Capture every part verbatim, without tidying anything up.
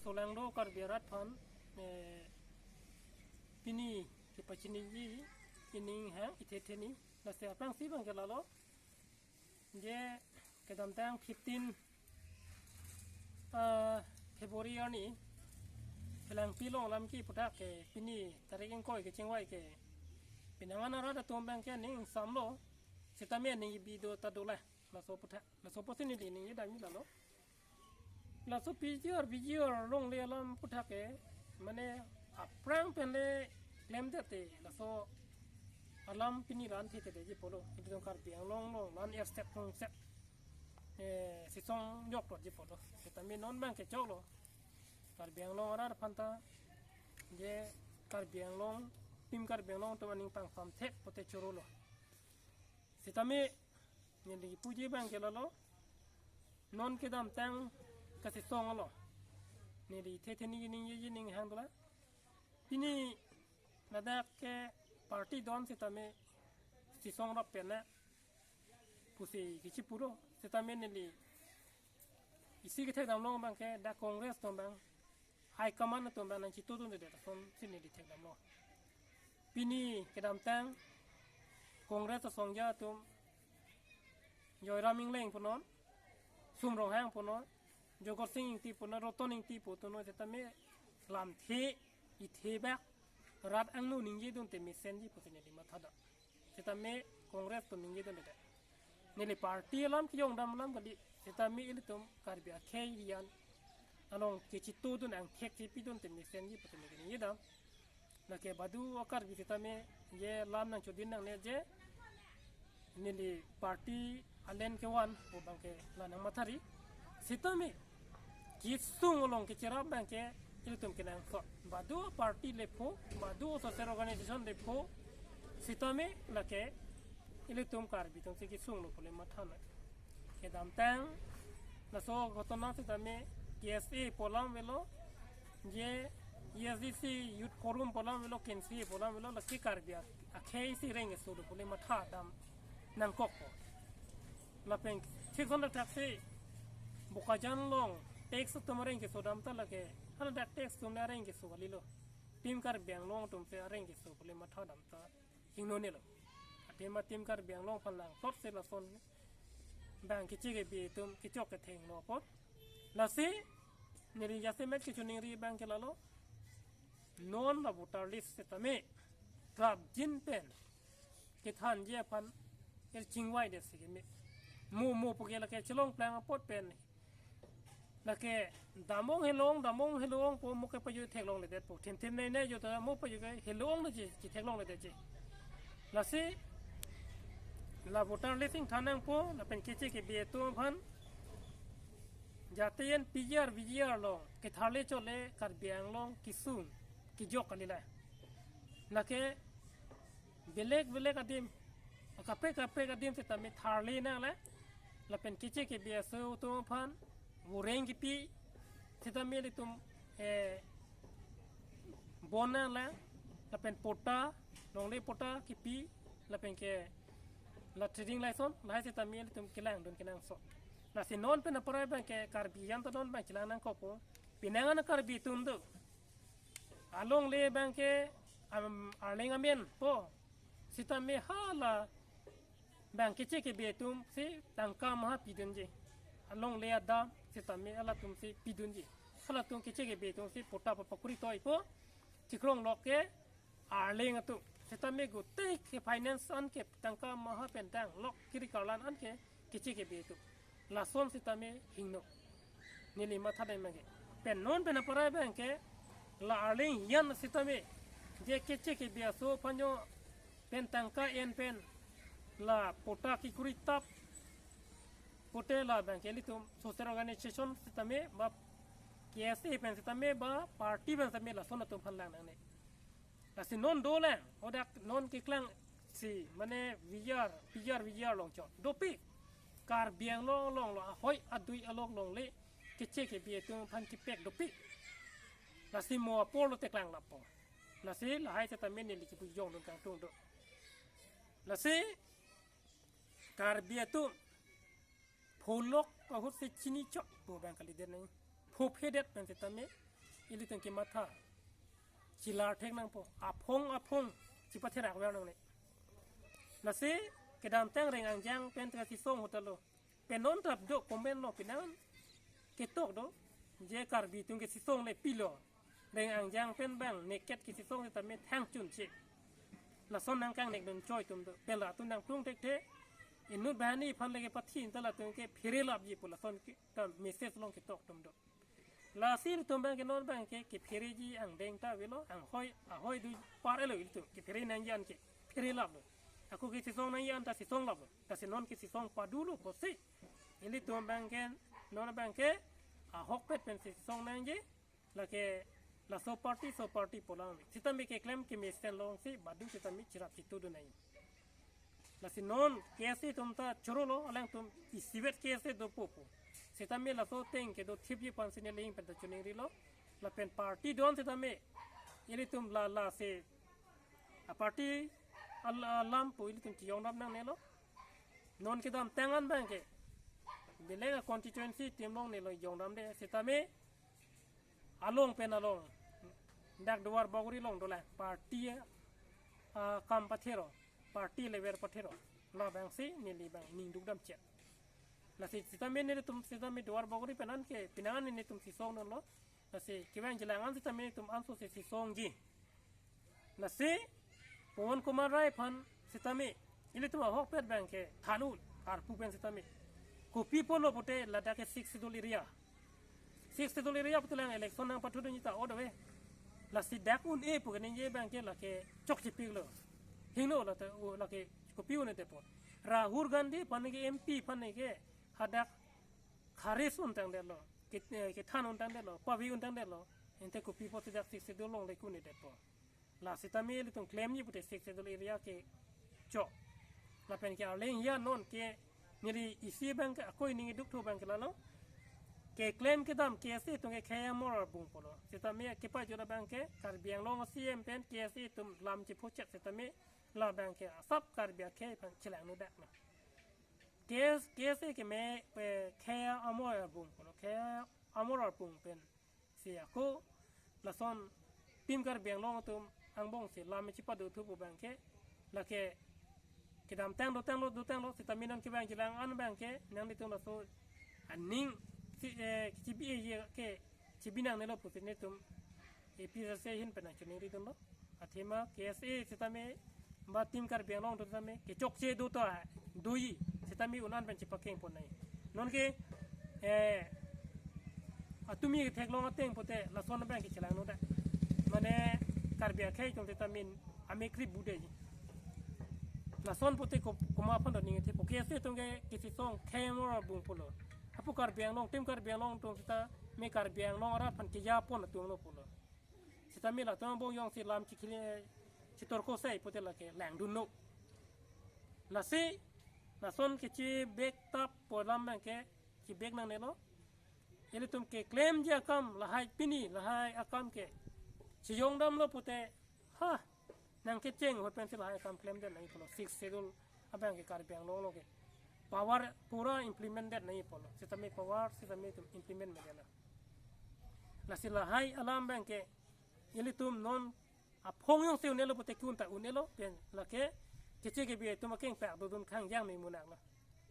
Solangdo Karbi arat aphan, eh, pini kepachiniji ining hang ithe theni. Lasi aphrangsi abang ke lalo je kedamtang fifteen, ah, February arni Phelangpi along alam kipu athak ke pini tarik ingkoi kechingvai ke pinangan arat atum abang ke ning samlo, sitame ning bi do ta dolang. Laso aputhak, laso apotsi neli ningje damji lalo. Laso P G R, P G R alongle alam aputhak ke, mane aphrang pen le klemdet te, laso alam pini la-an thekthedetji pulo. Itum Karbi Anglong along la-an erset rongset, eh, sisong jokji pulo. Sitame non abang ke choklo. Karbi Anglong arat aphan ta, je Karbi Anglong, Team Karbi Anglong atum aning pangpam thek pote chorolo. Sitame neli puji abang ke lalo, non kedamtang kasisong lo. Neli ithe theni ningje ining hang dolang. Pini ladak ke party don sitame sisong rap pen na pusi kachipuro, sitame neli isi kethekdamlong abang ke dak Congress atum abang, High Command atum abang nangchitudundedet asonsi neli thekdamlo. Pini kedamtang Congress asongja atum, Joyram Engleng punon, Sum Ronghang punon, Jogorsing Ingti punon, Roton Ingti pu tunon, sitame lamthe ithe bak rat angno ningjedun te mesenji pusi neli mathadam. Sitame Congress atum ningjedundedet. Neli party alam kejongdam alam kali, sitame ilitum Karbi akhei rian along kachitudun angthek chepidun te mesenji pusi neli ningjedam. Lake badu a-Karbi sitame je lam nangchodun nangne je neli party alen kevan pu abang ke la nangmathari. Sitame kesung along kecherap abang ke ilitum kenangsot. Badu party lepho, badu social organization lepho, sitame lake ilitum Karbi atumsi kesunglo pule matha nang. Kedamtang laso ghotona sitame K S A pu alam avelo, je A S D C Youth Forum pu alam avelo, K N C A pu alam avelo, lake Karbi ak-, akhei si reng kesolo pule mathadam nangkokpo. Lapen thik ason thakthaksi Bokajan along tax atum areng kesodam ta lake, hala dak tax atum le areng keso kalilo. Team Karbi Anglong atumsi areng keso pule mathadam ta hingnonelo. Athema Team Karbi Anglong aphan langplotsi lason abang keche kebi atum kechok kethenglo apot. Lasi neli jasemet kechoningri abang ke lalo, non la voter list sitame prapjin pen kethanji aphan er chingvaidetsi keme. Mo mo puke lake chelongplang apot pen lake damong helong, damong helong pu mo kepajut theklongledetpo. Thim thim nei nei jota mo pajut ke helong na chi, chitheklongledetji. Lasi la voter list ingthan nangpo, lapen keche kebi atum aphan jate yen P G R, V G R along ketharle chole Karbi Anglong kesung kejok kalilang. Lake belek belek adim, kaprek kaprek adim sitame tharle nanglang. Lapen keche kebi aso atum aphan voreng kepi sitame ilitum, eh, bon nanglang. Lapen patta, longle patta kepi, lapen ke la trading license, lahai sitame ilitum kelangdun kenangsot. Lasi non pen aparai abang ke Karbi jan ta non abang chelang nangkokpo. Pinangan Karbi atum do. Alongle abang ke, am, Arleng amen po. Sitame hala abang keche kebi atumsi tangka maha pidunji. Alongle adap sitame halatumsi pidunji. Halatum keche kebi atumsi patta papakuri toipo. Chikrong lok ke Arleng atum. Sitame gotei ke finance an ke tangka maha pen danglok kiri karlan an ke keche kebi atum. Lason sitame hingno. Neli mathadam abang ke. Pen non pen aparai abang ke la Arleng jan sitame je keche kebi aso aphan jo pen tangka en pen la patta kekuri tap pote la abang ke ilitum social organization sitame ba K S A pen sitame ba party pen sitame lason atum aphan lang nangne. Lasi non dolang, hadak non keklangsi, mane V R, P R, V R along chot. Dopik, Karbi Anglong along lo, ahoi adui along longle, keche kebi atum aphan kepek dopik. Lasi mo apor lote klang lapo. Lasi lahai sitame neli kipu jongdun kangtung do. Lasi, Karbi atum, pholok ahut si chini chot pu abang kalidet nang. Pho phedet pen sitame, ilitum kematha chelar thek nangpo, aphong aphong chepatherak ver nangne. Lasi kedamtang Reng Angjang pen ta Sesong ahut ta lo. Pen non trap do comment lo, penang ketok do, je Karbi atum ke Sesong le pilo. Reng Angjang pen bang neket ke Sesong setame thang chunche. Lason nangkangnek dun choi atum do. Pen latum nangplung thekthe. Inut banghini aphan le kepathin ta latum ke phere lapji pu lason ke ta message along ketok atum do. Lasi ilitum bang ke non bang ke kephereji angdeng ta avelo, anghoi, ahoi dui par elo ilitum. Kephere nangji an ke phere laplo. Ako ke Sesong nangji an ta Sesong laplo. Lasi non ke Sesong padulo pusi ilitum bang ke, non bang ke ahokpet pen Sesong nangji, lake laso party, so party pu alam. Setame keklem kemesen alongsi badu setame cherap chitu dun nai. Lasi non K S A atum ta choro lo, alangtum isivet K S A dopo pu. Setame laso ateng kedo thipji aphansi neli pen ta chiningrilo. Lapen party do-an setame ilitum la, lasi a party al-, alam pu ilitum cheyongdam nangnelo. Non kedamtang an bang ke belek a constituency atum along neli yongdamde, setame along pen along, dak Duar Bagori along dolang, party akam pathero, party level pathero, labangsi neli bang ning dukdam chek. Lasi setame nelitum setame Duar Bagori pen an ke penang an nelitum Sesong non lo. Lasi kevang jilang an setame nelitum anso si Sesongji. Lasi Pawan Kumar Rai aphan setame ilitum ahokpet bang ke than un, arpu pen setame. Kopi apotlo pute ladak ke Sixth Schedule area. Sixth Schedule area putelang election nangpathudunji ta o do ave. Lasi dak un-e pu kaningje bang ke lake chokchepiklo. Hingno la ta o lake kopi un-e depo. Rahul Gandhi aphan ke M P aphan ke hadak kharis untangdetlo. Ke, eh, kethan untangdetlo. Pavi untangdetlo. Ante kopi apotsi dak Sixth Schedule along le kun-e depo. La setame ilitum klemji pute Sixth Schedule area ke chok. Lapen ke arleng ya non ke neli isi bang ke akoi ning dukthu bang ke lalo. Keklem kedam K S A atum ke khei amor arbung pulo. Setame kepajut abang ke Karbi Anglong C M pen K S A atum lam chephochek setame labang ke asap Karbi akhei aphan chelangno dak na. K S, K S A ke me, eh, khei amor arbung pulo, khei amor arbung pen. Si ako lason Team Karbi Anglong atum angbong si lam chepado thu pu bang ke, lake kedamtang dotanglo dotanglo setame non kevang jilang an bang ke nanglitum laso aning si, eh, chibi-e ke chibi nangnelo pusi nelitum A P H L C ahin pen nangchiningri dunlo. Athema K S A setame ba Team Karbi Anglong atum setame kechokche do ta doji setame un-an pen chepakeng pon nai. Non ke, eh, atumi theklong ateng pute lason bang ke chelangno dak. Mane Karbi akhei atum setame amekrip budeji. Lason pute ko-, komat aphan do ning the pu K S A atum ke Sesong khei amor arbung pulo. Hapu Karbi Anglong, Team Karbi Anglong atum setame Karbi Anglong arat aphan keja pon atumlo pulo. Setame latum angbong jongsi lam chikhili chitorko sai pute lake langdunlo. Lasi lason kechebek tap pu alam bang ke chebek nangnelo. Ilitum keklemji akam lahai pini lahai akam ke cheyongdamlo pute ha nangkecheng ahut pensi lahai akam klemdet nangji pulo. Sixth Schedule abang ke Karbi Anglong along ke power pura implement det nangji pulo. Setame power setame itum implement me detlo. Lasi lahai alam bang ke ilitum non aphong jongsi un-elo pute kun ta un-elo pen lake keche kebi atum akeng pak dodun khangjang me munak lo.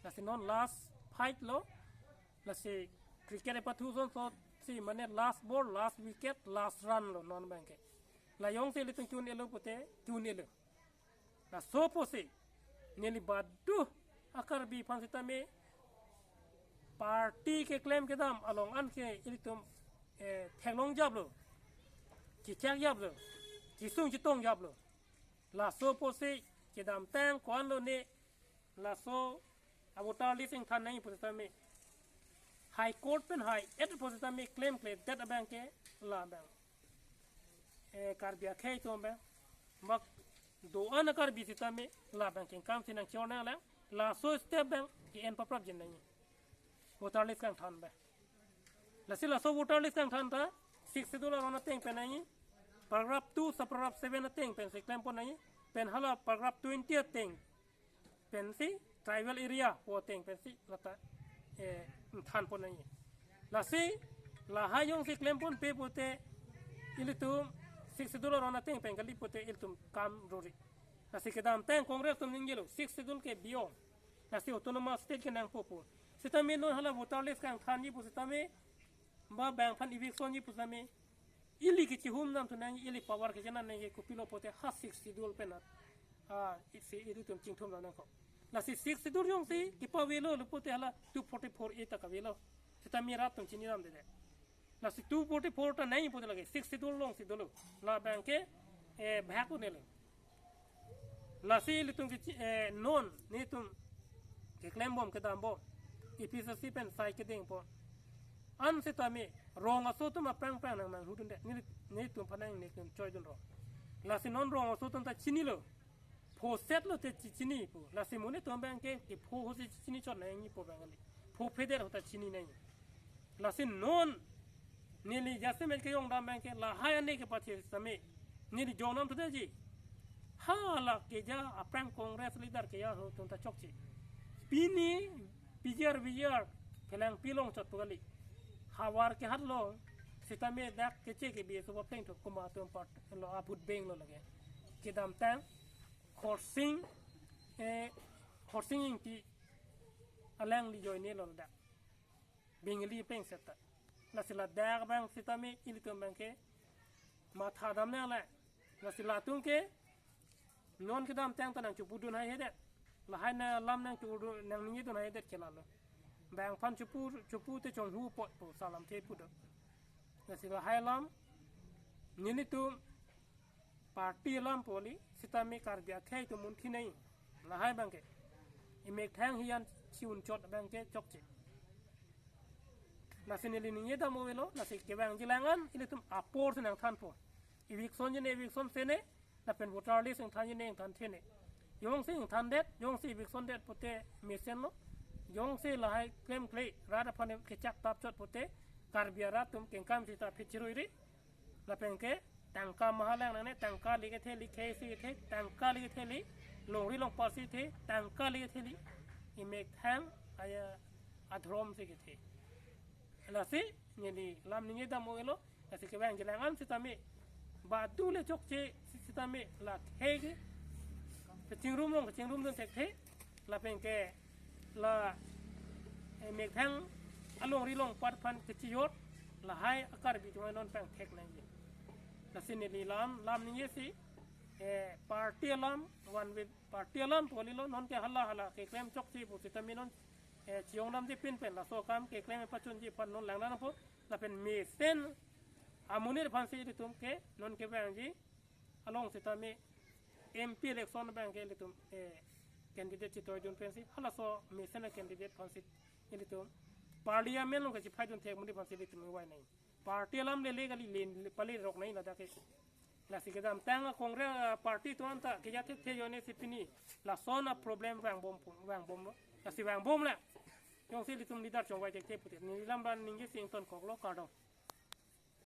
Lasi non last fight lo. Lasi cricket epathu asonsi mane last ball, last wicket, last run lo non bang ke. La jongsi ilitum kun-elo pute kun-elo. Laso pusi neli badu a-Karbi aphan setame party keklem kedam along an ke ilitum, eh, theklong japlo, chechak japlo, chesung chetong japlo. Laso pusi kedamtang ko-an lo ne laso a-voter list ingthan nangji pu setame High Court pen hai-et pu setame klemkledet abang ke labang, eh, Karbi akhei atum bang, mak do-an a-Karbi setame labang kengkam si nangchor nanglang. Laso step bang ke-en paprapji nangji. Voter list kangthan bang. Lasi laso voter list kangthan ta Sixth Schedule aron ateng pen nangji. Paragraph two, subparagraph seven ateng pensi klem pon nangji. Pen hala paragraph twenty ateng pensi tribal area pu ateng pensi lata, eh, than pon nangji. Lasi lahai jongsi klem ponpe pute Ilitum Sixth Schedule aron ateng pen kali pute ilitum kam rori. Lasi kedamtang Congress atum ningjelo Sixth Schedule ke biong. Lasi autonomous state ke nangpo pu. Sitame non hala voter list kangthanji pu sitame, ba bang aphan eviction ji pu sitame, ili kechihum nam thu nangji, ili power kechenan nangji, kopilo pute ha Sixth Schedule pen a, isi ilitum chingthum dam nangkok. Lasi Sixth Schedule jongsi kepavelo le pute hala two forty-four A ta kavelo. Sitame rat atum chini damdedet. Lasi two forty-four ta nangji pute lake Sixth Schedule alongsi dolo. Labang ke, eh, bhak unelo. Lasi ilitum ke, eh, non netum keklem bom kedam bom, A P C C pen sai kedeng po. An sitame rong aso atum aphrang phrang nang nanghudundet. Neli, netum aphan nang netum choidun rong. Lasi non rong aso atum ta chinilo. Pho set lote chi-, chini pu. Lasi mo netum abang ke, ke pho ho si chini chot nangji pu abang kali. Pho phedet ho ta chini nangji. Lasi non neli jasemet kejong dam abang ke lahai ane kepathe sitame neli jong nam thudetji. Hala keja aphrang Congress leader keja ho atum ta chokche. Pini P G R V G R kelang pilong chot pu kali. Havar ke hat long sitame dak keche ke B S O pleng thu komat atum part lo, a vote bank lo lake. Kedamtang Khorsing, eh, Khorsing Ingti alangli joine lo dak. Bengali pleng seta. Lasi ladak abang sitame ilitum abang ke matha dam nang la. Lasi latum ke non kedamtang ta nangchepudun haihedet. Lahai na lam nangchepudun, nangningjedun haihedet ke lalo. Bang aphan chepu, chepu te chonghu apot pu salam the pudo. Lasi lahai alam nelitum party alam pu kali, sitame Karbi akhei atum munthi nai. Lahai abang ke. Emethang hiyan chi-un chot abang ke chokche. Lasi neli ningje dam avelo, lasi kevangji lang an, ilitum apor si nangthanpo. Eviction jine, eviction sene, lapen voter list ingthan jine, ingthan thene. Jongsi ingthandet, jongsi eviction det pute mesenlo. Jongsi lahai klemkle, rat aphan kechak tap chot pute, Karbi arat atum kengkam sita phit chiruiri. Lapen ke tangka mahalang nangne, tangka li kethe, li khei si kethe, tangka li kethe, li longri longpat si kethe, tangka li kethe, li emethang aya adhorom si kethe. Lasi neli lam ningje dam avelo, lasi kevangji lang an sitame badu le chokche si-, sitame la khei ke kachingrum long kachingrumdun thekthe. Lapen ke la, eh, methang alongri longpat aphan kachijor, lahai a-Karbi atum non pangthek nangji. Lasi neli lam, lam ningje si, eh, party alam, one way party alam pu kalilo, non ke hala hala keklem chokche pu sitame non, eh, chiyong damji pin pen laso akam keklem pachunji aphan non lang nangpo, lapen mesen amonit aphan si ilitum ke non kevangji along sitame M P election abang ke ilitum, eh, candidate chitoidun pensi, halaso mesen a-candidate aphan si ilitum parliament along kachiphaidun thek amonit aphan si ilitum ivai nai. Party alam lele kali, le, le, pale rok nai ladak ke. Lasi kedamtang a-Congress, ah, party atum anta keja thekthe ajoine si pini lason a-problem vangbom pu, vangbomlo. Lasi vangbomlo. Jongsi ilitum leader chongvai thekthe pute. Neli lam abang ningje si ingtonkoklo, kardom.